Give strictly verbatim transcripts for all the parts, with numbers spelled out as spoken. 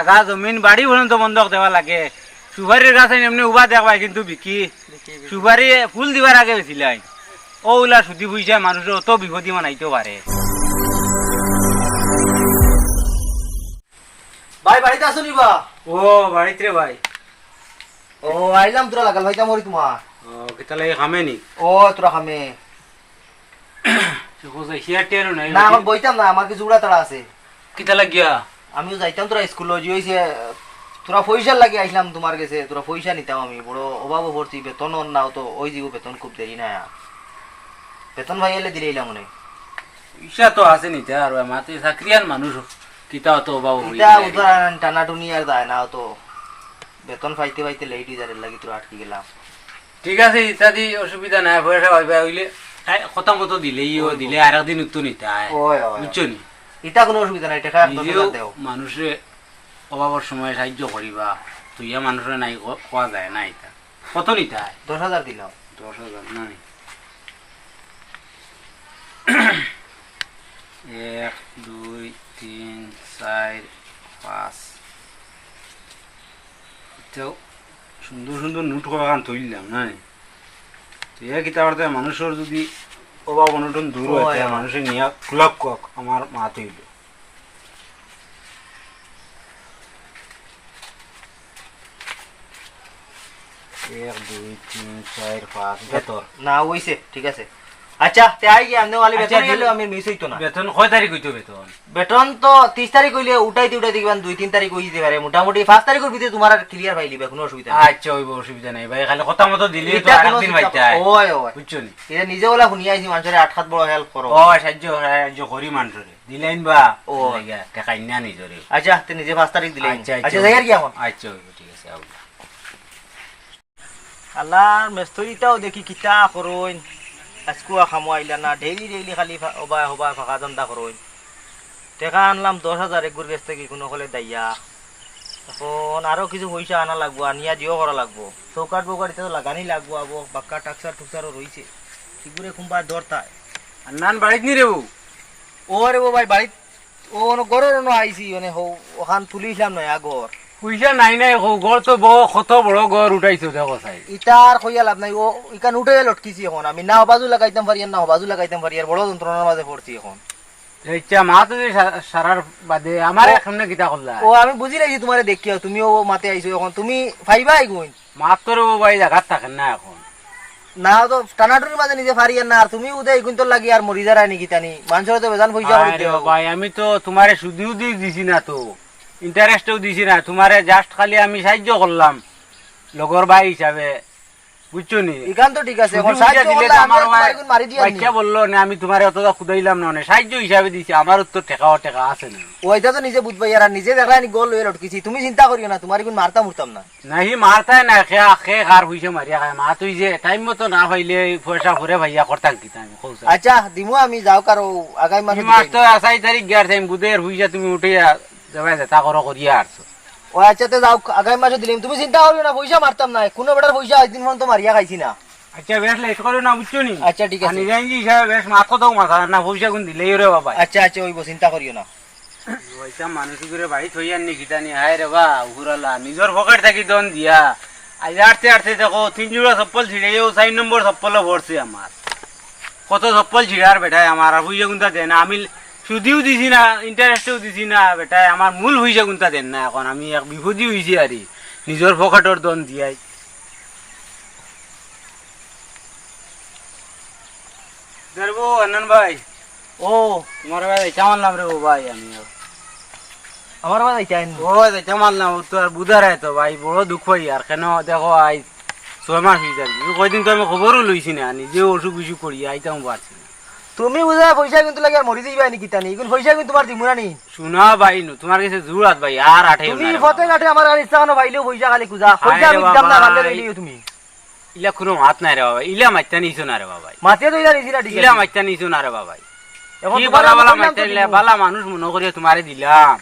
যা জমিন বাড়ি পর্যন্ত বন্ধক দেওয়া লাগে। সুপারির গাছ এমনি উবা দেখবায় কিন্তু বিকি। বিকি, বিকি। সুপারি ফুল দিবার আগে বেচিলাই। অউ উলা সুদি পয়সা মানুষরে অত বিপদি বানাইতো পারে। ভাই, বাড়িত আছো নি বা? ও, বাড়িত রে ভাই। ও, আইলাম তোরা লাগাল ভাই, কামড়ি তোমার। ও, কিতা লাগি কামে নি? ও, তোরা কামে। সে কোথায়? হিয়ার টিয়ারও নাই না, নাকি? আমার বইতাম না, আমার কিছু উড়া তাড়া আছে। কিতা লাগিয়া? আমিও যাইতাম তোরা স্কুল, যে হইছে, তোরা পয়সার লাগি আইলাম তোমার গেছে, তোরা পয়সা নিতাম আমি, বড় অভাবও পড়ছি, বেতন অর নাও তো, ওই দিব বেতন খুব দেরি না আর। বেতন ভাই এলে দিলে এলাম মনে। পয়সা তো আছে নিতে আর ভাই, মাতে চাকরিয়ান মানুষ, কিতা অত অভাব হইল ইটা না। উদাহরণ টানাটুনি আর যায় না অত, বেতন পাইতে পাইতে লেট হয়ে যার লাগি তোরা আটকে গেলাম। ঠিক আছে, ইত্যাদি অসুবিধা নাই, পয়সা পাইবা হইলে, এই, কথা মতো দিলেই ও ওই দিলে, আর একদিন উত্তর নিতে হয়। ওই, ওই, ওই। বুঝছো নি? ইটা কোনো অসুবিধা নাই, টাকা দশ হাজার নিজেও দেও। মানুষে অভাবর সময় সাহায্য করিবা, তুই ইয়া মানুষরে নাই ক-, কোয়া যায় না ইটা। কত নিতে হয়? দশ হাজার দিলাম। দশ হাজার নাই। এক, দুই, তিন, চার, পাঁচ। তো সুন্দর সুন্দর নোট কয়েকখান তুললাম, না নি? তো এ কিতা করতে মানুষের যদি অভাব অনটন দূর হয়, ওই, তে ওই। মানুষের নিয়া খোলা কক আমার মা তুইল। এক, দুই, তিন, চার, পাঁচ, বেতর। না, হইছে, ঠিক আছে। আচ্ছা, তে আই গিয়া, আপনি ওয়ালি আচ্ছা, বেতন দি-, গেলে আমি মিস হইতো না। বেতন কয় তারিখ হইতো বেতন? বেতন তো তিরিশ তারিখ হইলে উঠাইতে উঠাইতে কিমান দুই তিন তারিখ হইতে পারে, মোটামুটি পাঁচ তারিখের ভিতরে তোমার আর ক্লিয়ার পাইলিবে, কোনো অসুবিধা নাই। আচ্ছা, হইব, অসুবিধা নাই ভাই, খালি কথা মতো দিলে তো এটা আর কোনো একদিন চিন্তা পাইতে হয়। ওই, ওই। বুঝছো নি? এটা নিজে ওলা শুনিয়া আইছি, মানুষের আট সাত বড় হেল্প করো। ও, সাহায্য, সাহায্য করি মানুষরে। দিলাইন বা, ও। লাগা, টেকাইন না নিজরে। আচ্ছা, তে নিজে পাঁচ তারিখ দিলাইন। আচ্ছা, আচ্ছা, আচ্ছা, যাই আর কি এখন? আচ্ছা, হইব, ঠিক আছে, আউলা। আল্লাহর মেস্তরিটাও দেখি কিতা করইন, আজকুয়া খামো আইলা না, ডেইলি ডেইলি খালি ফা-, ওবায় হবায় ফাঁকা ধান্দা করইন। টেকা আনলাম দশ হাজার এগুর গেছ থাকি কোনো কলে দাইয়া। এখন আরো কিছু পয়সা আনা লাগবো, আনিয়া দিও করা লাগবো। চৌকাঠ বৌকাঠ ইতা তো লাগানি লাগবো আবো, বাক্কা টাকসার টুকসারও রইছে। ইগুরে কুনবা দরতায়। আর নান বাড়িত নি রে বউ? ও রে বউ ভাই, বাড়িত ও অনো ঘরর অনো আইছি, মানে হো, ওখান তুলিছিলাম না আগর। পয়সা নাই নাই, হো, ঘর তো বড়, কত বড় ঘর উঠাইছো দেখো চাই। ইতা আর কইয়া লাভ নাই, ও ইখান উঠাইয়া লটকিছি এখন। আমি না হবাজু লাগাইতাম পারি আর না হবাজু লাগাইতাম পারি আর বড় যন্ত্রণার মাঝে পড়ছি এখন। আচ্ছা, মা তো যে সা-, সারার বাদে আমার ও, এক সামনে কিতা করলা? ও, আমি বুঝি লাইছি তোমারে দেখিয়া, তুমিও মাতে আইছো এখন, তুমি পাইবা এগুইন? মাত তো রে বউ ভাই, জাগাত থাকেন না এখন। না তো, টানাটুনির মাঝে নিজে পারি আর না, আর তুমি উদে এগুন তোর লাগি আর মরি যারায় নি কিতানি, মানুষের তো বেজান পয়সা করি আরে দেও। ভাই, আমি তো তোমারে সুদিও দি-, দিছি না তো, ইন্টারেস্টও দিছি না, তোমারে just খালি আমি সাহায্য করলাম, লগর ভাই হিসাবে, বুঝছো নি? ইখান তো ঠিক আছে, সুদি এখন উদিয়া সাহায্য দিলে করলে তো আমি আমার আর তোমার ভাই এগুন মারি দিয়ার নি। বাচ্চা বললো না, আমি তোমারে অতটা খুদাইলাম না, মানে সাহায্য হিসাবে দিছি, আমার তো টেকাও টেকা আছে না। ওইটা তো নিজে বুঝবায়, আর নিজে দেখলায় নি গোল হয়ে লটকিছি, তুমি চিন্তা করিও না, তোমার এগুন মারতাম উঠতাম না। না, হি মারতায় না, খে, খে কার পয়সা মারিয়া খায়, মা তুই যে টাইম মতো না পাইলে এই পয়সা পরে ভাইয়া করতাম কিতা আমি, কও চাই। আচ্ছা, দিমু আমি, যাও কারো আগামী মাসে হি মাস দিমু। তো আঠাইশ তারিখ গিয়ার টাইম, বুধের পয়সা তুমি উঠিয়া যাবায়, যেতা করো করিয়া আরছো। ও আচ্ছা, তে যাও, আগামী মাসে দিলাম, তুমি চিন্তা করিও না, পয়সা মারতাম না, কোনো বেটার পয়সা আজ দিন পর্যন্ত মারিয়া খাইছি না। আচ্ছা, বেশ লেট করো না, বুঝছো নি? আচ্ছা, ঠিক আছে। আর নিজে নিজে হিসাবে বেশ মাত কথাও মাথা না, পয়সা গুন দিলেই রে বাবা। আচ্ছা, আচ্ছা, ওইব, চিন্তা করিও না। পয়সা মানুষ করে বাড়ি থইয়ার নি কিতা নি, হায় রে বা, উহুরালা, নিজর পকেট থাকি দন দিয়া। আজ আটতে আটতে দেখো, তিন জোড়া চপ্পল ছিঁড়ে গেও, চার নম্বর চপ্পলও পড়ছে আমার। কত চপ্পল ছিঁড়ার বেটায় আমার, আর পয়সা গুনতা দেয় না। আমি সুদিও দিছি না, ইন্টারেস্টেও দিছি না, বেটায় আমার মূল পয়সা গুনতা দেন না। এখন আমি এক বিপদই হইছি আরি, নিজর পকেটর দন দিয়াই। দে রে বউ, আন্নান ভাই। ও। তোমার ভাই যাইতাম আনলাম রে বউ ভাই, আমি। আমার ভাই যাইতে আইন। ও, যাইতাম আনলাম, ও তো আর বুঝার হয় তো ভাই, বড় দুঃখ হয় আর কেন দেখো আই ছয় মাস হয়ে যায়। এই কয়দিন তো আমি খবরও লইছি না, নিজেও অসুখ বিসুখ করি, আইতাম পারছি না। তুমি বুঝা পয়সা কিন্তু লাগে আর মরি যাইবা নি কিতা নি, এখন পয়সা কিন্তু তোমার দিমু না নি। শোনা ভাই, নু, তোমার কাছে জোর হাত ভাই, আর আটে তুমি না রে পথে বাবা। ঘাটে আমার আর ইচ্ছা কেন পাইলেও পয়সা খালি খুঁজা, হায় পয়সা রে আমি দিতাম না, বাবা। কান্দে রইলিও তুমি। ইলা কোনো মাত নাই রে বাবা, ইলা মাত্তা নিছো না রে বাবা। মাতে তো ইলা নিছি না, ঠিক ইলা আছে। মাত্তা নিছো না রে বাবা। এখন কি তোমার বালা আমি বালা কইলাম তো মাত্তা দিমু। ইলা, বালা মানুষ মনে করিয়া তোমারে দিলাম।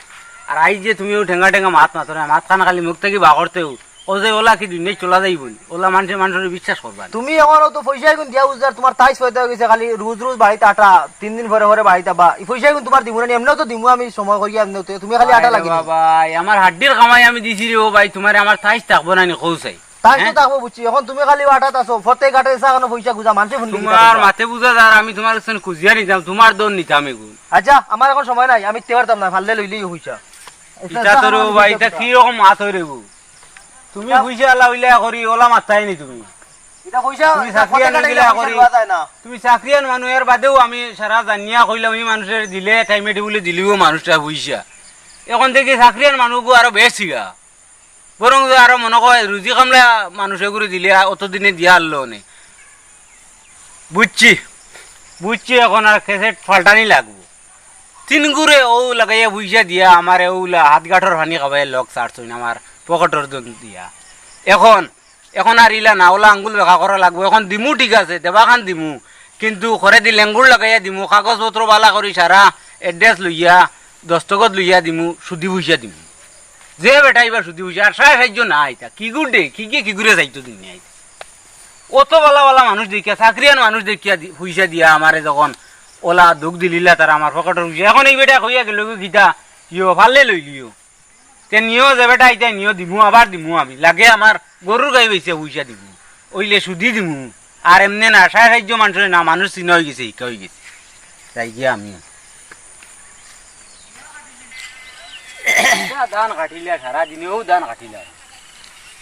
আর আইজ যে তুমি ও ঠেঙ্গা ঠেঙ্গা মাত মাতো না, মাত খান খালি মুখ থাকি বার করতেও। ও যে ওলা কি দুনিয়াত চলা যাইবো নি? ওলা মানষে মানষরে বিশ্বাস করবা নি? তুমি অখন অউ তো পয়সাগুন দিয়া উজার, তুমার তাইশ পয়দা অই গেছে, খালি রুজ রুজ বাড়িত আটা, তিন দিন পরে পরে বাড়িত আবা। ই পয়সাগুন তুমার দিমু না নি? এমনেও তো দিমু আমি সময় করিয়া, এমনেও তো। তুমি খালি আটা আরে লাগি দিও। বাবা, আমার হাড্ডির কামাই আমি দিছি রে ও ভাই, তুমারে আমার তাইশ থাকবো না নি কও চাই? তাইশ তো হ্যাঁ? থাকবো বুঝছি, অখন তুমি খালি আটাত আছো, ফতে ঘাটে চা খানো পয়সা খুজা, মানষে ফোন দিকে তুমার মাতে বুঝা যার, আমি তুমার কাছে খুজিয়া নিতাম, তুমার দর নিতাম এগু। আচ্ছা, আমার অখন সময় নাই, আমি তে পারতাম না, ফাললে লইলেই পয়সা। ইটা তো রে ও ভাই, ইটা কি রকম মাত অয় রে গো? তুমি ইটা পয়সা আলা অইলা করি, ওলা মাততায় নি তুমি। ইটা পয়সা, তুমি ইটা চাকরিয়ান ফতে ঘাটে অইলা ইটা পয়সা করি। লওয়া যায় না। তুমি চাকরিয়ান মানুষ, এর বাদেও আমি সারা জানিয়া কইলাম, ই মানষে দিলে, টাইমে টেবুলে দিলিও মানুষটা পয়সা। অখন দেখি চাকরিয়ান মানুষগু আরো বেশি গা। বরং যে আরো মনো কয় রুজি কামলা মানুষ এগুরে দিলে অতদিনে দিয়া আনলো নে। বুঝছি, বুঝছি, অখন আর ক্যাসেট পাল্টানি লাগবো। তিনগুরে অউ লাগাইয়া পয়সা দিয়া আমারে অউলা হাত গাঁঠর পানি খাবাইয়া লগ ছাড়ছইন আমার পকেটর জন দিয়া। অখন, অখন আর ইলা না, ওলা আঙ্গুল বেকা করা লাগবো। অখন দিমু ঠিক আছে, দেবাখান দিমু, কিন্তু খরেদি লেঙ্গুর লাগাইয়া দিমু, কাগজপত্র বালা করি সারা address লইয়া, দস্তখত লইয়া দিমু, সুদি পয়সা দিমু। যে বেটা ইবার সুদি পয়সা, আর সাড়ে সাইত না ইতা, কিগুর দে, কিগুয়ে কিগুরে চাইতো দুনিয়াত। অত বালা বালা মানুষ দেখিয়া, চাকরিয়ান মানুষ দেখিয়া দি-, পয়সা দিয়া আমারে যখন ওলা দুখ দিলিলা তারা আমার পকেটর পয়সা। অখন ই বেটা কইয়া গেলো গি কিতা, ইয়ো, ফাললে লইলিও। তে নিও যে বেটা, ইতা নিও দিমু, আবার দিমু আমি। লাগে আমার গরুর গাই বেচিয়া পয়সা দিমু। অইলে সুদি দিমু। আর এমনে না, সাড়ে সাইত মানষে না, মানুষ চিনা অই গেছে, হিকা অই গেছে। যাই গিয়া আমি। ইতা ধান কাটিলা, সারা দিনেও ধান কাটিলা।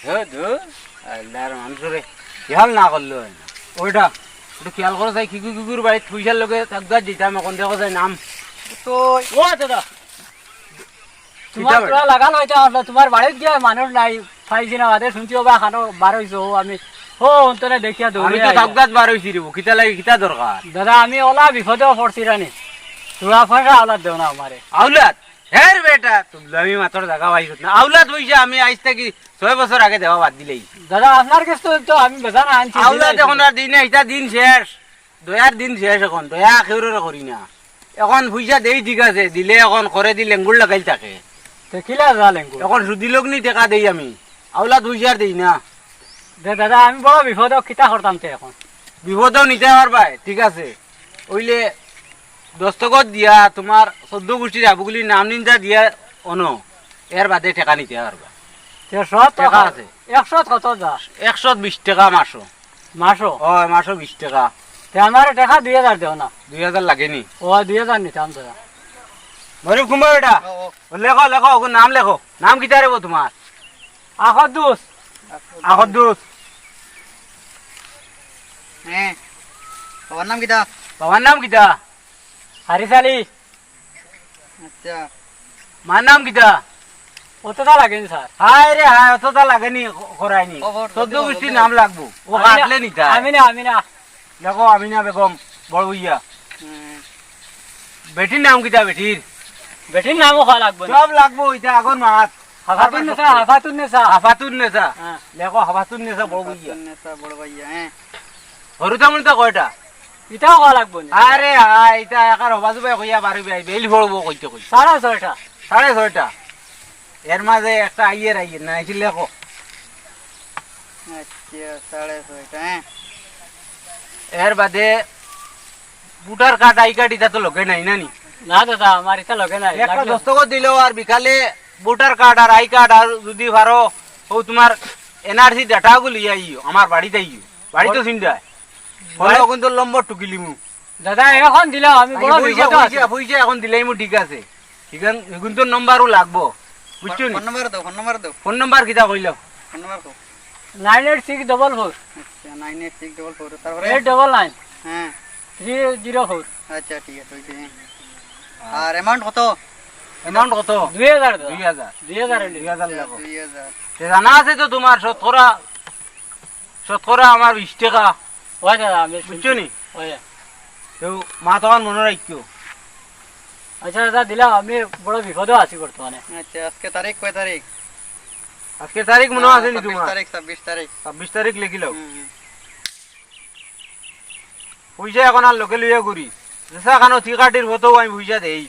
ধুর, ধুর, আল্লার মানষরে খেয়াল না করলে অয় না। ওইটা, একটু খেয়াল করো চাই, কিগু কিগুর বাড়িত পয়সার লগে তাকদার দিতাম, অখন দেখো চাই নাম। তো ও দাদা, তুমার কিতা বেটা? তোরা লাগাল অইতা, তুমার বাড়িত গিয়া মানুষ নাই, পাইছি না, বাদে শুনছি ওবা খানো বার অইছো, ও আমি, ও অন্তরে দেখিয়া দৌড়ে আমি তো আইলাম। তাকদাত বার অইছি রে, কিতা লাগি, কিতা দরকার? দাদা, আমি ওলা বিপদেও পড়ছি রানি, তোরা পয়সা আওলাত দেও না আমারে। আওলাত? হের বেটা, তুমি আমি মাতর জাগা পাইছো না। আওলাত পয়সা আমি আইজ থাকি ছয় বছর আগে দেওয়া বাদ দিলাই। দাদা, আপনার কাছ তো, তো আমি বেজান আনছি, আওলাত দিলাই অখন তো। আর দিই না, ইতা দিন শেষ। দয়ার দিন শেষ অখন, দয়া কেউররে করি না। অখন পয়সা দেই ঠিক আছে, দিলে অখন খরেদি লেঙ্গুর লাগাইল থাকে। তে কিলা যা লেঙ্গুর? অখন সুদি লগ্নি টেকা দেই আমি, আওলাত পয়সা আর দেই না। দে দাদা, আমি বড় বিপদ, কিতা করতাম তে অখন? বিপদও নিতে পারবায়, ঠিক আছে। অইলে দস্তখত দিয়া তুমার চৌদ্দ গুষ্টির আবুগুলির নাম নিন্দা দিয়া অনো, এর বাদে টেকা নিতে পারবা। তে শত টেকা আছে। একশত কত যা? একশত বিশ টেকা মাসো। মাসো? অয়, মাসো বিশ টেকা। তে আমারে টেকা দুই হাজার দেও না। দুই হাজার লাগেনি? ও, দুই হাজার নিতাম দাদা। মরিব কুমার বেটা। ও, ও। ও, লেখো, লেখো, ওগো নাম লেখো। নাম কিতা রে বো তুমার? আখদ্দুস। আখদ্দুস। হ্যাঁ। বাবার নাম কিতা? বাবার নাম কিতা? হারিস আলী। আচ্ছা। মার নাম কিতা? অততা লাগেনি, স্যার। হায় রে হায়, অততা লাগেনি, ক-, করায়নি। খবর, চৌদ্দ খবর, গুষ্টির খবর। নাম লাগবো। ও আমি না, কাটলে নিতা। আমি না, আমি না। দেখো, আমিনা বেগম, বড় বইয়া। হুম। বেটির নাম কিতা বেটির? বেটির নামও কওয়া লাগবো না। সব লাগবো, ইতা আগর মাত। হাফাতুন নেসা, হাফাতুন নেসা। হাফাতুন নেসা। হ্যাঁ। লেখো হাফাতুন নেসা বড় বইয়া। হাফাতুন নেসা বড় বইয়া, হ্যাঁ। হরু তামুলতা কয়টা? ইতাও কওয়া লাগবো না। আরে হায়, ইতা একার হবা জুবাই কইয়া বারো বিয়াই, বেইল পড়বো কইতে কইতে। সাড়ে ছয়টা। সাড়ে ছয়টা। এর মাঝে একটা আইয়ের আইয়ের না, এটি লেখো। আচ্ছা, সাড়ে ছয়টা, হ্যাঁ। এর বাদে ভোটার কার্ড, আই কার্ড ইতা তো লগে নাই না নি? না দাদা, আমার ইতা লগে নাই। একটা লাগলে দস্তখত দিলেও আর বিকালে ভোটার কার্ড আর আই কার্ড আর যদি পারো, ও তুমার এনআরসি ডেটাগুলি আইও, আমার বাড়িত আইও। বাড়িত বল- চিন্তায়। বাড়ি- ফোন কিন্তু নম্বর টুকিলিমু। দাদা, এখন দিলাম, আমি বড় পয়সা, বিপদে আছি। পয়সা, পয়সা এখন দিলাইমু, ঠিক আছে। ইখান, ইগুন তো নম্বরও লাগবো, বুঝছো নি? ফোন নাম্বার দাও, ফোন নাম্বার দাও। ফোন নাম্বার কিতা কইলাও? ফোন নাম্বার কও। Nine eight six double four. আচ্ছা, nine eight six double four, তারপরে? Eight double nine. হ্যাঁ। Three zero four. আচ্ছা, ঠিক আছে, ওই যে। আর অ্যামাউন্ট কত? অ্যামাউন্ট কত? দুই হাজার দাদা। দুই হাজার। দুই হাজার হইলে। দুই হাজার আচ্ছা, লেখো। দুই হাজার। তে জানা আছে তো তুমার শতকরা শতকরা আমার বিশ টেকা। অয় দাদা, আমি বুঝছো নি? অয়। তেউ মাত অখান মনো রাখিও। আচ্ছা দাদা, দিলাম, আমি বড় বিপদো আছি বর্তমানে। আচ্ছা, আজকে তারিখ কয় তারিখ? আজকে তারিখ মনো আছে নি তুমার? ছাব্বিশ তারিখ, ছাব্বিশ তারিখ। ছাব্বিশ তারিখ লেখিলাও। হুম, হুম। পয়সা এখন আর লগে লইয়া ঘুরি। যেসা কানো থিকাটির মতো আমি পয়সা দেই।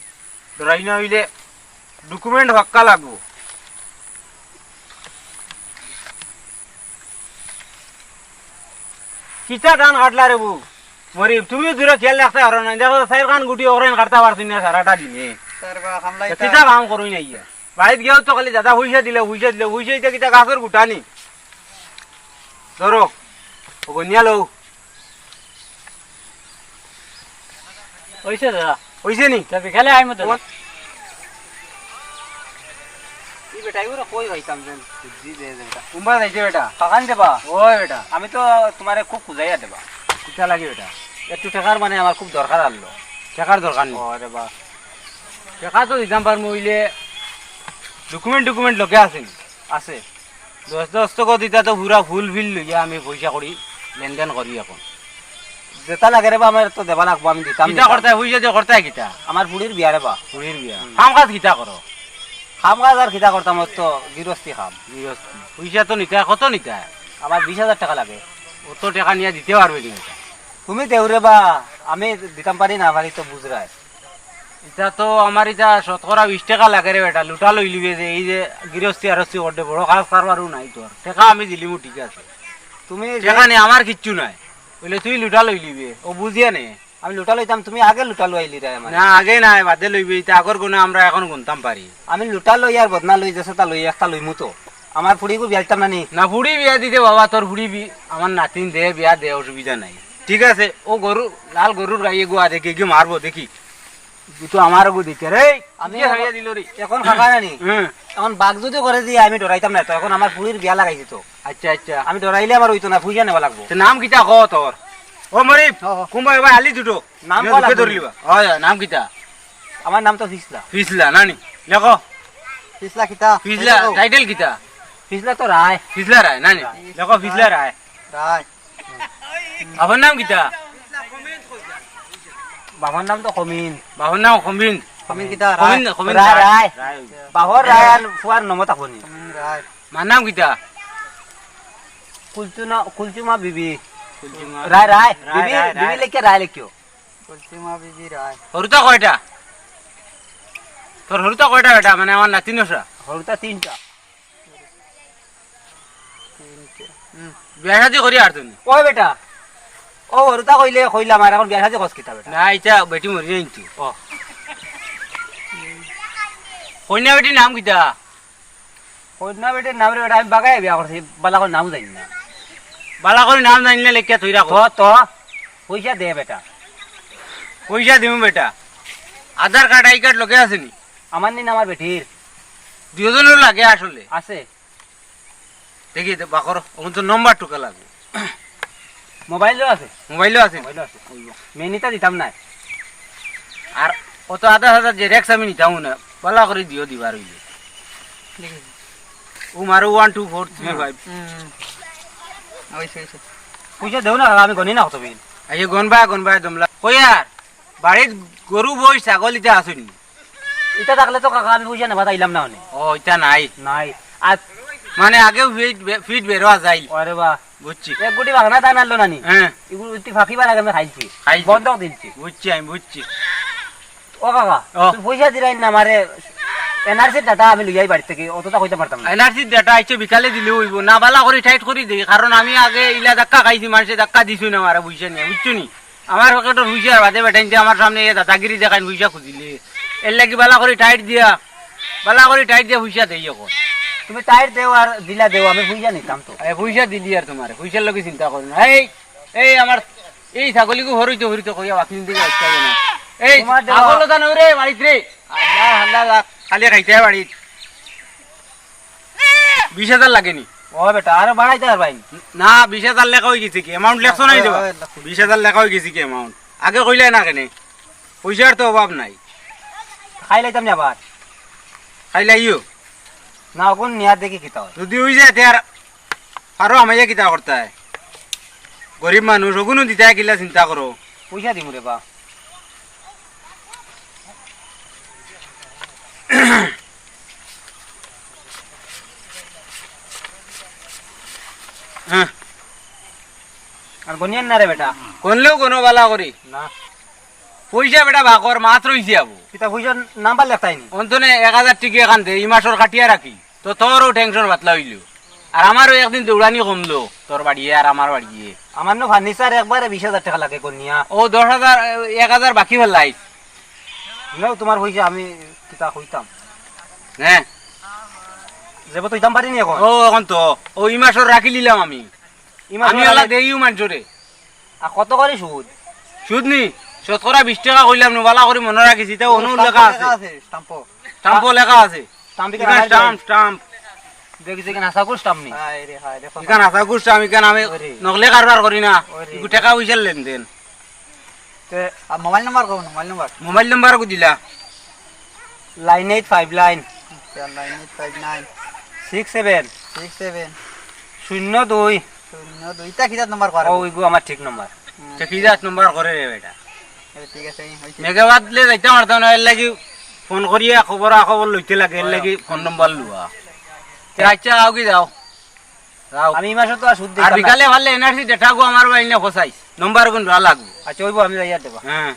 ধরাই না অইলে ডকুমেন্ট পাক্কা লাগবো। কিতা ধান কাটলা রে বউ? মরিব, তুমিও দূরে খেয়াল রাখতে পারো না। দেখো, চাইর খান গুটি ওখানে কাটতে পারছি না সারাটা দিনে। কিতা কাম করুই না ইয়া। বাড়িত গিয়াও তো খালি দাদা পয়সা দিলে, পয়সা দিলে, পয়সা ইতা কিতা গাছর গুটা নি? ধরো, ও গনিয়া লও। অইছে দাদা। অইছে নি? তা বিকালে আইমু তো। ই বেটা, ইগুরে কই পাইতাম যেন? বুদ্ধি দে যে বেটা। কুম্বা যাইছে বেটা? কাকান দেবা? ওই বেটা। আমি তো তোমারে খুব খুঁজাইয়া দেবা। কিতা লাগে বেটা? একটু টেকার মানে আমার খুব দরকার আরলো। টেকার দরকার নি? ও রে বা। টেকা তো দিতাম পারমু, অইলে document document লগে আছে নি? আছে। দশ দশ টাকা দিতা তো পুরা ফুল ফিল লইয়া আমি পয়সা করি লেনদেন করি এখন। যেটা লাগে রে বা, আমার তো দেবা লাগবো, আমি দিতাম, কিতা দিতাম। করতায়, পয়সা দিয়ে করতায় কিতা? আমার ফুড়ির বিয়া রে বা। ফুড়ির বিয়া। হুম। কাম কাজ কিতা করো? কাম কাজ আর কিতা করতাম, ওর তো গিরস্তি কাম। গিরস্তি। পয়সা তো নিতায়, কত নিতায়? আমার বিশ হাজার টেকা লাগে। অত টেকা নিয়া দিতে পারবে নি এটা? তুমি দেও রে বা, আমি দিতাম পারি না পারি তো বুঝরায়। ইটা তো আমার ইটা শতকরা বিশ টেকা লাগে রে বেটা, লুটা লইলিবে যে এই যে গিরস্তি আরস্তি করতে বড় কাজ কারবারও নাই তোর। টেকা আমি দিলিমু, ঠিক আছে। তুমি যে টেকা নি, আমার কিচ্ছু নাই। অইলে তুই লুটা লইলিবে, ও বুঝিয়া নে। আমি লুটা লইতাম, তুমি আগে লুটা লইলি রে আমার। না, আগে নাই, বাদে লইবে, ইটা আগর গুণে আমরা এখন গুনতাম পারি। আমি লুটা লই আর বদনা লই, যেসে তা লই, একটা লইমু তো। আমার ফুড়িগু বিয়া দিতাম না নি? না, ফুড়ি বিয়া দিতে বাবা, তোর ফুড়ি বি-, আমার নাতিন দে, বিয়া দে, অসুবিধা নাই। ঠিক আছে, ও গরু, লাল গরুর গাই এগু আদে কে গিয়ে মারবো, দেখি। তুই তো আমার গু দিকে রে। আমি কি হারিয়া দিল রে? এখন খাবা না নি? হুম। এখন বাঘ যদি করে দিয়ে আমি ডরাইতাম না তো, এখন আমার ফুড়ির বিয়া লাগাইছি তো। আচ্ছা, আচ্ছা। আমি ডরাইলে আমার অইতো না, ফুইয়া নেওয়া লাগবো। তো নাম কিতা ক তোর? ও মরিব, হ, হ। কুম্বা এবার আলি দুটো। নাম ইনো কলা দুটো তুমি। ধরলিবা। হয়, হয়, নাম কিতা? আমার নাম তো ফিসলা। ফিসলা, নানি? লেখো। ফিসলা কিতা? ফিসলা, এই দেখো। টাইটেল কিতা? ফিসলা তো রায়। ফিসলা রায়, নানি? রায়। লেখো, ফিসলা রায়। রায়। বাবার নাম কিতা? বাবার নাম তো কমিন। বাবার নাম কমিন। কমিন কিতা? কমিন, রায়। কমিন রায়, রায়। রায়। বাবার রায় আর ফুয়ার নমতা কমিন। কমিন রায়। মার নাম কিতা? কুলচুনা-, কুলচুমা বিবি। কুলচুমা রায়, রায়। রায়, বিবি, রায়, বিবি রায়। লেখে রায় লেখিও। কুলচুমা বিবি রায়। হরুতা কয়টা? তোর হরুতা কয়টা বেটা? মানে আমার নাতিন ওসা? হরুতা তিনটা। তিনটা। হুম। বিয়া শাদি করি আর তুমি? ওই বেটা। ও হরুতা কইলে কইলাম আর এখন বিয়া শাদি কস কিতা বেটা? না, ইটা বেটি মরি যাইন তো। ও। কইনা বেটির নাম কিতা? কইনা বেটির নাম রে বেটা, আমি বাগাই বিয়া করছি, বালা করে নাম জানি না। বালা করে নাম জানি না লেখিয়া থই রাখো। তো, তো, পয়সা দে বেটা। পয়সা দিমু বেটা। আধার কার্ড, আই কার্ড লগে আছে নি? আমার নি না আমার বেটির। দুইজনের লাগে আসলে। আছে। দেখি, দে, বাকর, ওখান তো নম্বর টুকা লাগবে। মোবাইলও আছে। মোবাইলও আছে? মোবাইলও আছে। অইবো। মেনিতা দিতাম না। আর অত আধা হাজার জেরক্স আমি নিতাম না। বালা করি দিও দিবার অইলে। দেখি। ও মারো one two four three five। হুম, হুম। অইছে, অইছে। পয়সা দেও না, আমি গনি না কত বিল। আইয়ে গনবা, গনবা দমলা। কই আর? বাড়িত গরু, বই, ছাগল ইতা আছে নি? ইতা থাকলে তো কাকা আমি পয়সা নেবা আইলাম না অনে। ও, ইতা নাই। নাই। আর মানে আগেও ফিট বে-, ফিট বেরোয়া যাইল। আরে বা। বুঝছি। এক গুটি বাগানা ধান আনলো না নি? হ্যাঁ। এগুলো তুই ফাঁকি বার আগে আমি খাইছি। খাইছি। বন্ধক দিলছি। বুঝছি, আমি বুঝছি। ও কাকা, ও। তুই পয়সা দিলাই না আমারে, এনআরসির ডাটা আমি লইয়াই বাড়ি থেকে, অতটা কইতে পারতাম না। এনআরসির ডাটা আইছে বিকালে দিলে অইবো। না, বালা করি টাইট করি দে, কারণ আমি আগে ইলা ধাক্কা খাইছি, মানুষে ধাক্কা দিছই না আমারে পয়সা নিয়া, বুঝছো নি? আমার পকেটর পয়সা আর বাদে বেটাইন যে আমার সামনে এ দাদাগিরি দেখাইন, পয়সা খুঁজিলে। এর লাগি বালা করি টাইট দিয়া, বালা করি টাইট দিয়া পয়সা দেই এখন। তুমি টাইট দেও আর দিলা দেও, আমি পয়সা নিতাম তো। এ, পয়সা দিলি আর তোমার, পয়সার লগে চিন্তা করো না। এই, এই আমার, এই ছাগলিগু হরইতে হরইতে কইয়া বাকি দিকে আসতে হবে না। এই, তোমার দেওয়া ছাগল ওটা নয় রে, বাড়িত রে। আল্লাহ, আল্লাহ, আল্লাহ, খালি খাইতে হয় বাড়িত। বিশ হাজার লাগেনি? ও বেটা, আরো বাড়াইতে আর ভাই। না, বিশ হাজার লেখা হয়ে গেছে কি? অ্যামাউন্ট লেখছো নাই দেবা? হয়, হয়, লেখো। বিশ হাজার লেখা হয়ে গেছে কি অ্যামাউন্ট? আগে কইলে না কেনে? পয়সার তো অভাব নাই। খাই লাইতাম না আবার। খাই লাইও। না, অখন নিয়া দেখি কিতা হয়। যদি হয়ে যায়, তে আর আরো আমাইয়া কিতা করতে হয়? গরিব মানুষ, অগুনও দিতে হয়, কিলা চিন্তা করো। পয়সা দিমু রে বা। হ্যাঁ। আর গনিয়ান না রে বেটা। গনলেও গনো বালা করি। না। পয়সা বেটা বাকর মাত্র হইছে আবু। কিতা পয়সার নাম্বার লেখতাই নি? অন্তনে এক হাজার টিকি এখান দে, এই মাসর কাটিয়া রাখি। তো তোরও টেনশন পাতলা হইল। আর আমারও একদিন দৌড়ানি কমলো, তোর বাড়িয়ে আর আমার বাড়িয়ে। আমার নু ফার্নিচার একবারে বিশ হাজার টেকা লাগে কনিয়া। ও দশ হাজার, এক হাজার বাকি ফালাইছ। নাও, তুমার পয়সা আমি কিতা কইতাম। হ্যাঁ। যেবো তো ইতাম পারিনি অখন। ও, অখন তো। ও, ই মাসর রাখিলিলাম আমি। ই মাসর আমি অলা আগে দেইও মানষরে। আর কত করি সুদ? সুদ নি? শতকরা বিশ টেকা কইলাম নু, বালা করি মনো রাখিস, ইতা অনো লেখা আছে। লেখা আছে, স্টাম্পো। স্টাম্পো লেখা আছে। স্টাম্প ইখান ইখান আমার স্টাম্প, ভাই। স্টাম্প। দেখি, দেখি, হাছা কুর স্টাম্প নি? হায় রে, হায় রে, ইখান হাছা কুর স্টাম্প, ইখান আমি ওরে। নকলে কারবার করি না। ওরে। ইগু টেকা পয়সার লেনদেন। তে, আর মোবাইল নাম্বার কও, মোবাইল নাম্বার। মোবাইল নাম্বার কো দিলা? Nine eight five nine. আচ্ছা, nine eight five nine. Six seven. Six seven. শূন্য দুই। শূন্য দুই। ইতা কিতা নাম্বার করা? ও, ইগু আমার ঠিক নাম্বার। হুম। তে কিতা নাম্বার করে রে বেটা? এ, ঠিক আছে, এই হইছে। মেঘাবাদলে যাইতাম পারতাম না, এর লাগি ফোন করিয়া খবর আখবর লইতে লাগে, এর লাগি ফোন নাম্বার লওয়া। তে আচ্ছা, আও কি যাও। যাও। আমি ই মাসে তো আর সুদ আর দিতাম না। বিকালে পারলে এনআরসি ডেটা গু আমার বাড়ি নিয়া পৌঁছাইস। নম্বর গুন রা লাগবো। আচ্ছা, অইবো, আমি যাইয়া দেবো। হ্যাঁ।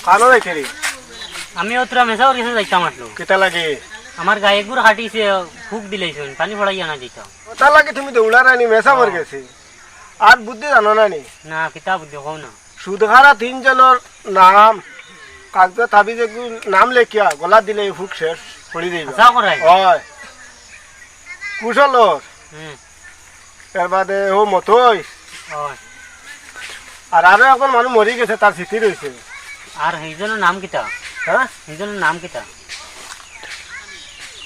কানো যাইতে রে? আমি অতরা মেসাবর গেছে যাইতাম আসলো। কিতা লাগে? আমার গায়ে গুড় কাটিছে, ফুক দিলাইছইন, পানি পড়াইয়া না দিতাম। ওটা লাগে তুমি দৌড়ার আনি মেসাবর গেছে। আর বুদ্ধি জানো না নি? না, কিতা বুদ্ধি কও না। সুদখারা তিনজনর নাম, কাগজে তাবিজ এগু নাম লেখিয়া গলা দিলে এই ফুক শেষ করি দিবা। হাছা করাই? অয়। কুশলর। হুম। এর বাদে ও মতই। অয়। আর আরো একজন মানুষ মরি গেছে, তার স্মৃতি রইছে। আর হিজনর নাম কিতা? হ্যাঁ? হিজনর নাম কিতা?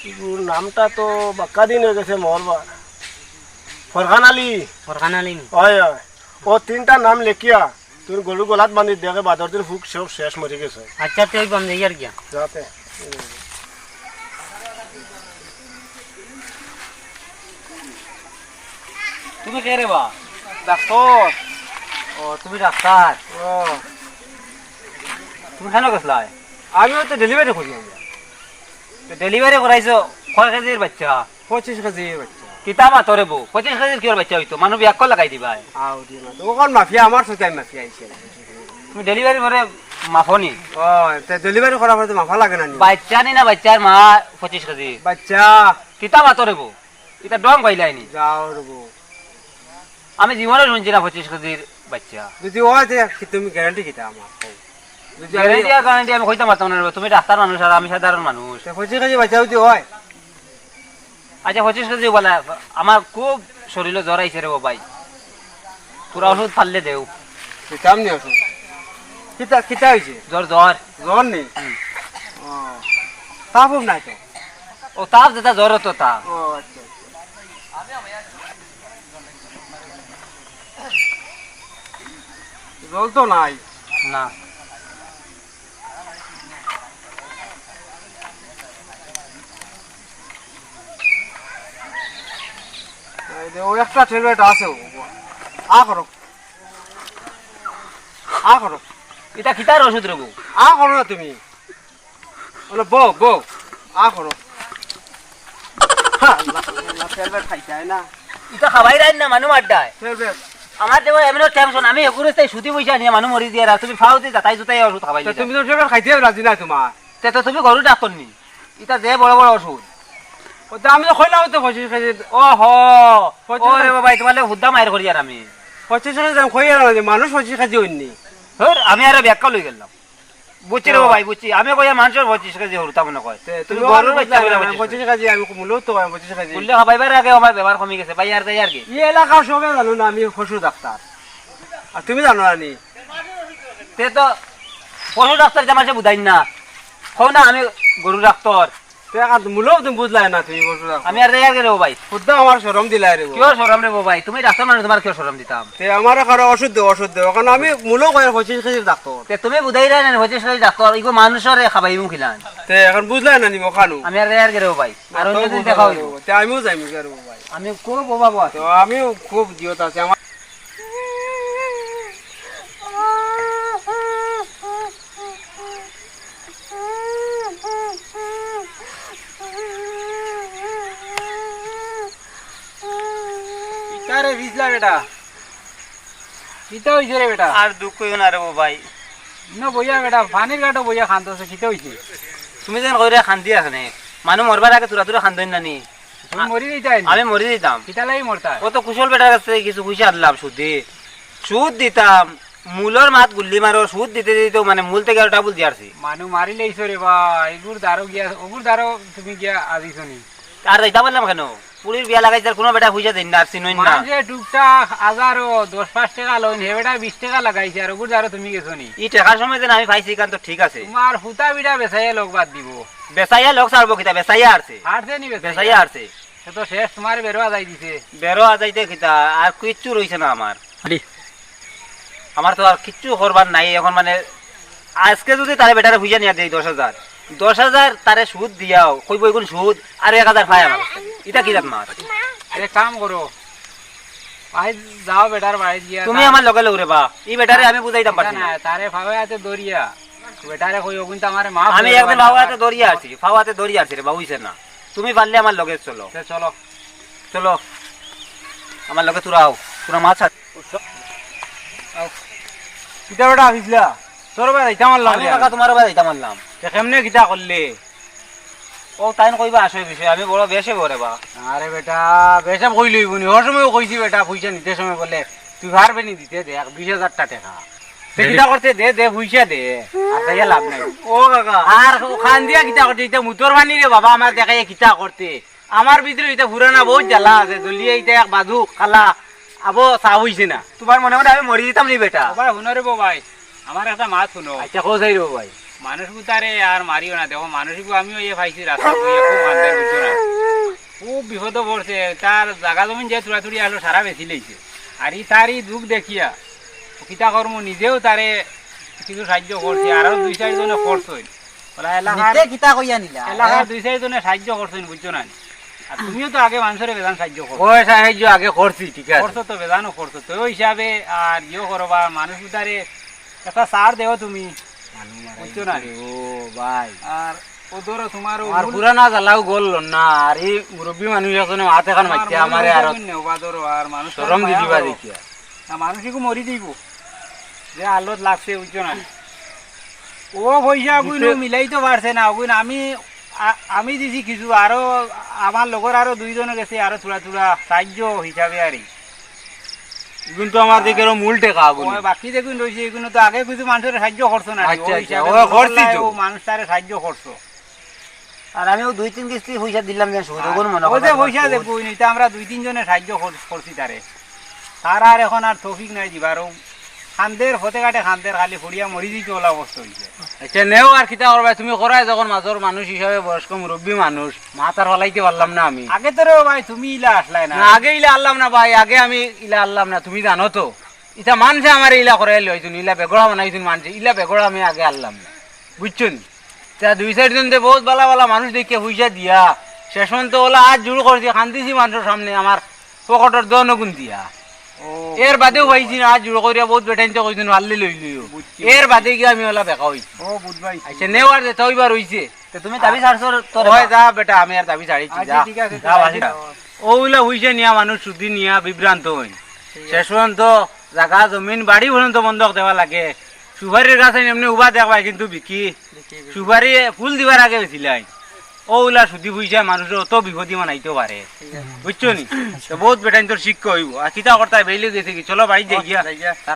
ইগুর নামটা তো বাক্কা দিন অই গেছে মরবার। ফরহান আলী। ফরহান আলী নি? অয়, অয়। ও তিনটা নাম লেখিয়া তুমি গরু গলাত বান্ধি দেখে বাদর দিন ফুক সব শেষ মরি গেছে। আচ্ছা, তে অইবো, আমি যাইয়ার গিয়া। যাতে। তুমি কে রে বা? ডাক্তার। ও, তুমি ডাক্তার? ও। তুমি কেনে গেছলায়? আমিও তো ডেলিভারি করি আমি। তো ডেলিভারি করাইছো কয় কেজির বাচ্চা? পঁচিশ কেজির বাচ্চা। কিতা মাতো রে বো? পঁচিশ কেজির কিওর বাচ্চা অইতো? মানুষ বিয়াক্কল লাগাই দিবায়। আও দি মাতো। অখন মাফিয়া আমার সাথে আমি মাফিয়া আইছি। তুমি ডেলিভারি করে মাফো নি? ও, তে ডেলিভারি করার পরে তো মাফা লাগে না নি? বাচ্চা নি না বাচ্চার মা পঁচিশ কেজি? বাচ্চা। কিতা মাতো রে বো? ইতা ডং পাইলাই নি? যাও রে বো। আমি জীবনে শুনছি না পঁচিশ কেজির বাচ্চা। যদি অয় তে কি তুমি গ্যারান্টি কিতা আমার? কও। যদি আমি গ্যারান্টি আর গ্যারান্টি আমি কইতাম পারতাম না রে বো। তুমি ডাক্তার মানুষ আর আমি সাধারণ মানুষ। তে পঁচিশ কেজি বাচ্চা যদি অয়? আচ্ছা, পঁচিশ কেজি বলে, আমার খুব শরীরো জ্বর আইছে রে বো ভাই। তোরা ওষুধ পারলে দেও। দিতাম নি ওষুধ। কিতা, কিতা অইছে? জ্বর, জ্বর। জ্বর নি? হুম। ও, তাপ উপ নাই তো? ও, তাপ যেটা জ্বর অতো তা। ও, আচ্ছা, আচ্ছা। জ্বর তো নাই। না। এই যে ও একটা ট্যাবলেট আছে, ও, আ করো। আ করো। ইটা কিতার ওষুধ রে বো? আ করো না তুমি। ওলা বও, বও। আ করো। হা, আল্লাহ, আল্লাহ, ট্যাবলেট খাইতে হয় না। ইটা খাবাইরায় না, মানু মাররায়। ট্যাবলেট। আমার যে এমনে টেনশন, আমি এগুরে তাই সুদি পয়সা নিয়া মানু মরি দিয়ার, আর তুমি ফাও দি যাতাই জুতাই ওষুধ খাবাই তা দিলায়। তুমি তো ট্যাবলেট খাইতে রাজি না তোমার। তে তো তুমি গরু ডাক্তার নি। ইটা যে বড় বড় ওষুধ। ও তে আমি তো কইলাম তো পঁচিশ কেজি। ও হো। পঁচিশ ও রে কেজি। বাবা, তোমার লগে হুদ্দা মাইর করি আর আমি। পঁচিশ কেজি আমি কই আর না যে মানুষ পঁচিশ কেজি অইননি। ধুর, আমি আরো ব্যাখ্যা লই গেলাম। বুঝছি রে ও। বাবা, বুঝছি। আমি কই আর মানুষর পঁচিশ কেজি হুরুতা মনে কয়। তে, তুমি তুমি গরুর বুঝলা বাচ্চা না, বলে না, পঁচিশ পঁচিশ কেজি। কেজি আমি মূলত তো কয় পঁচিশ কেজি। বললে হবাইবার আগে আমার বেমার কমি গেছে, ভাই আর যাই আর কি। এই এলাকার সবে জানো না আমি পশু ডাক্তার। আর তুমি জানো না নি? তে তো পশু ডাক্তার যে মানুষে বুঝাইন না। কও না আমি গরু ডাক্তার। তে এখন মূলেও তুমি বুঝলায় না, তুমি বলছো না। আমি আর যাই আর কি রে বো ভাই। খুদ্দা আমার শরম দিলায় রে বো। কিয় শরম রে বো ভাই? তুমি ডাক্তার মানুষ, তোমার কিয় শরম দিতাম? তে আমার কারো ওষুধ দেও, ওষুধ দেও। এখন আমি মূলেও কই পঁচিশ কেজির ডাক্তার। তে তুমি বুঝাইরায় না, পঁচিশ কেজি ডাক্তার, ইগো মানুষরে খাবাইমু কিলান। তে এখন বুঝলায় না নিমো খানু। আমি আর যাই আর কি রে বো ভাই। আর অন্য দিন দেখা অইবো। তে আমিও যাইমু কি আর বো ভাই। আমি খুব অভাব আছে। তো আমিও খুব দিয়ত আছে। আমার ইতারে ভিজলা বেটা। কিতা অইছে রে বেটা? আর দুখ কইও না রে বো ভাই। ইনো বইয়া বেটা, পানির ঘাটো বইয়া কান্দছে, কিতা অইছে? তুমি যেন কইরে কান্দি আছনি, মানুষ মরবার আগে থুড়া থুড়া কান্দইন না নি? তুমি মরি যাইতায় নি? আমি মরি যাইতাম। কিতা লাগি মরতায়? অত কুশল বেটার কাছ থাকি কিছু পয়সা আনলাম সুদে। সুদ দিতাম, মূলর মাত গুল্লি মারো, সুদ দিতে দিতে মানে মূল থাকি আরো ডাবল দিয়ারছি। মানুষ মারিলাইছো রে বা, এগুর দ্বারো গিয়া, ওগুর দ্বারো তুমি গিয়া আজিছো নি? আর যাইতাম পারলাম কেনে? পুড়ির বিয়া লাগাইছে, আর কুনু বেটা পয়সা দেইন না, আর চিনইন না। মানষে টুকটাক হাজারো দশ পাঁচ টেকা লইন, হে বেটা বিশ টেকা লাগাইছে, আর ওগুর দ্বারো তুমি গেছো নি? ই টেকার সময় যেন আমি পাইছি, ইখান তো ঠিক আছে। তুমার হুতা বিটা বেচাইয়া লগ বাদ দিবো। বেচাইয়া লগ ছাড়বো কিতা, বেচাইয়া আরছে। হারছে নি বেচাইয়া? বেচাইয়া আরছে। সে তো শেষ, তুমার বেরো আজাই দিছে। বেরো আজাইতে কিতা, আর কিচ্ছু রইছে না আমার। আরে। আমার তো আর কিচ্ছু করবার নাই অখন, মানে, আজকে যুদি তারে বেটারে পয়সা নিয়া দেই দশ হাজার, দশ হাজার তারে সুদ দিয়াও, কইবো, "এগুন সুদ, আরো এক হাজার পাই আমার কাছ থাকি।" ইটা কি জাত মাত? এক কাম করো, বাড়িত যাও বেটার বাড়িত গিয়া তুমি তা- আমার লগে লও রে বা, ই বেটারে আমি বুঝাইতাম পারছি না। না, তারে ফাওয়া আতে ধরিয়া, বেটারে কই, "ওগুন তো আমারে মাফ আমি করে একদিন দেবা ফাওয়া না।" আতে ধরিয়া আছি, ফাওয়া আতে ধরিয়া আছি রে বা, অইছে না। তুমি পারলে আমার লগে চলো। তে চলো। চলো, আমার লগে থুড়া আও, থুড়া মাছ আ- আও। কিতা বেটা আছিলা? তোর বাড়ি যাইতাম আনলাম আমি রে। কাকা, তুমার বাড়ি যাইতাম আনলাম। তে কেমনে কিতা করলে? ও তাইন কইবা আসল বিষয়, আমি বড় বেশে বড় বা। আরে বেটা, বেশে কইলে অইবো নি? হর সময় কইছি বেটা, পয়সা নিতে সময় বলে, "তুই পারবে নি দিতে, দেখ, বিশ হাজারটা টেকা।" তে কিতা করতে? দে, দে, পয়সা দে। আর তাইয়া লাভ নাই। ও কাকা। আর ও কান্দিয়া কিতা করতে? ইটা মুতর পানি রে বাবা, আমার দেখাইয়া কিতা করতে? আমার ভিতরে ইটা পুরানা বউত জ্বালা আছে, জ্বলিয়া ইটা এক বাজু কালা, আবো সাফ অইছে না। তুমার মনে মনে আমি মরি যাইতাম নি বেটা। ও ভাই, হুনো রে বো ভাই, আমার একটা মাত হুনো। আচ্ছা, কও চাই রে বো ভাই। মানুষ গুতারে আর মারিও না, দেখো মানুষ ইগু আমিও ইয়ে পাইছি রাস্তা বইয়া খুব কান্দের ভিতরে। খুব বিপদো পড়ছে, তার জাগা জমিন যে থুড়া থুড়ি আছলো সারা বেচিলাইছে। আর ই তার ই দুখ দেখিয়া কিতা করমু, নিজেও তারে কিছু সাহায্য করছি, আরো দুই চাইর জনে করছইন। ওলা এলাকার নিতে কিতা কইয়া নিলা? এলাকার দুই চাইর জনে সাহায্য করছইন, বুঝছো না নি? আর তুমিও তো আগে মানষরে বেজান সাহায্য করছো। ওই সাহায্য আগে করছি, ঠিক আছে। করছো তো, বেজানও করছো। তো ওই হিসাবে আর ইয়ে করো বা মানুষ গুতারে একটা ছাড় দেও তুমি। মানু মারাই বুঝছো না? দিছে, ও ভাই। আর ও ধরো তুমার ও আমার মূল পুরানা জ্বালাও গল না, আর ই মুরব্বি মানুষ একজনে মাত এখান আমার মারতে মূল আমারে আর বুঝাবুঝি নেও বা ধরো, আর মানুষ শরম তার দি দিবা মায়া দেখিয়া। না, মানুষ ইগু মরি যাইবো। যে আল্লত লাগছে, বুঝছো না? ও পয়সা অগুইন দিতে মিলাইতো পারছে না, অগুইন আমি, আ-, আমি দিছি কিছু, আরো আমার লগর আরো দুইজন গেছে, আরো থুড়া থুড়া সাহায্য হিসাবে আর কি। ইগুন তো আমার দেখে আরো মূল টেকা অগুন। ওই বাকি যেগুন রইছে, ইগুন তো আগে কিছু মানষরে সাহায্য করছো না, আচ্ছা, ওই আচ্ছা, হিসাবে ওই মনে করছি করলাই তো। ও মানুষ তারে সাহায্য করছো। আর আমিও দুই তিন কিস্তি পয়সা দিলাম যে সুদ, অগুন মনে ওই যে করো পয়সা সুদ। দেখবো, ওই নিতে আমরা দুই তিন জনে সাহায্য কর-, করছি তারে। তার আর এখন আর তৌফিক নাই দিবার, ও কান্দের, ফতে ঘাটে কান্দের, খালি পড়িয়া মরি দিতে ওলা অবস্থা অইছে। আচ্ছা, নেও আর কিতা করবায়, তুমি করায় যখন মাজর মানুষ হিসাবে বয়স্ক মুরব্বি মানুষ, মাত আর ফালাইতে পারলাম না আমি। আগে তো রে ভাই, তুমি ইলা আসলায় না। না, আগে ইলা আনলাম না ভাই, আগে আমি ইলা আনলাম না, তুমি জানো তো। ইতা মানষে আমারে ইলা করাই লইছুন, ইলা বেগড়া বানাইছুন মানষে, ইলা বেগড়া আমি আগে আনলাম না, বুঝছো নি? তা দুই চাইর জন দে বউত ভালা ভালা মানুষ দেখিয়া পয়সা দিয়া, শেষ পর্যন্ত ওলা আত জুড় করছি, কান্দিছি মানষর সামনে আমার পকেটর দন অগুন দিয়া। ও, এর বাদেও পাইছি না, আত জুড় করিয়া বউত বেটাইন্তে কইছুন, "আল্লি লই লইও।" বুঝছি, এর বাদে গিয়া আমি ওলা বেকা অইছি। ও, বুধ ভাই। আচ্ছা, নেও আর যেতা অইবার অইছে। তে তুমি দাবি ছাড়ছো তো রে ওই বা? যা বেটা, আমি আর দাবি ছাড়িছি, আচ্ছা, যা। ঠিক আছে, যা, তাহলে বাসি যা। ও উলা পয়সা নিয়া মানুষ সুদি নিয়া বিভ্রান্ত অইন। ঠিক আছে। শেষ পর্যন্ত জাগা, জমিন, বাড়ি পর্যন্ত বন্ধক দেওয়া লাগে। সুপারির গাছ এমনি উবা দেখবায় কিন্তু বিকি। বিকি, বিকি। সুপারি ফুল দিবার আগে বেচিলাই। ও উলা সুদি পয়সা মানুষরে অত বিপদি বানাইতো পারে। ঠিক আছে। বুঝছো নি? তো বউত বেটাইন্তর শিক্ষা অইবো। আর কিতা করতায় বেইলে গেছে কি? চলো বাড়িত যাই গিয়া। যাই গিয়া।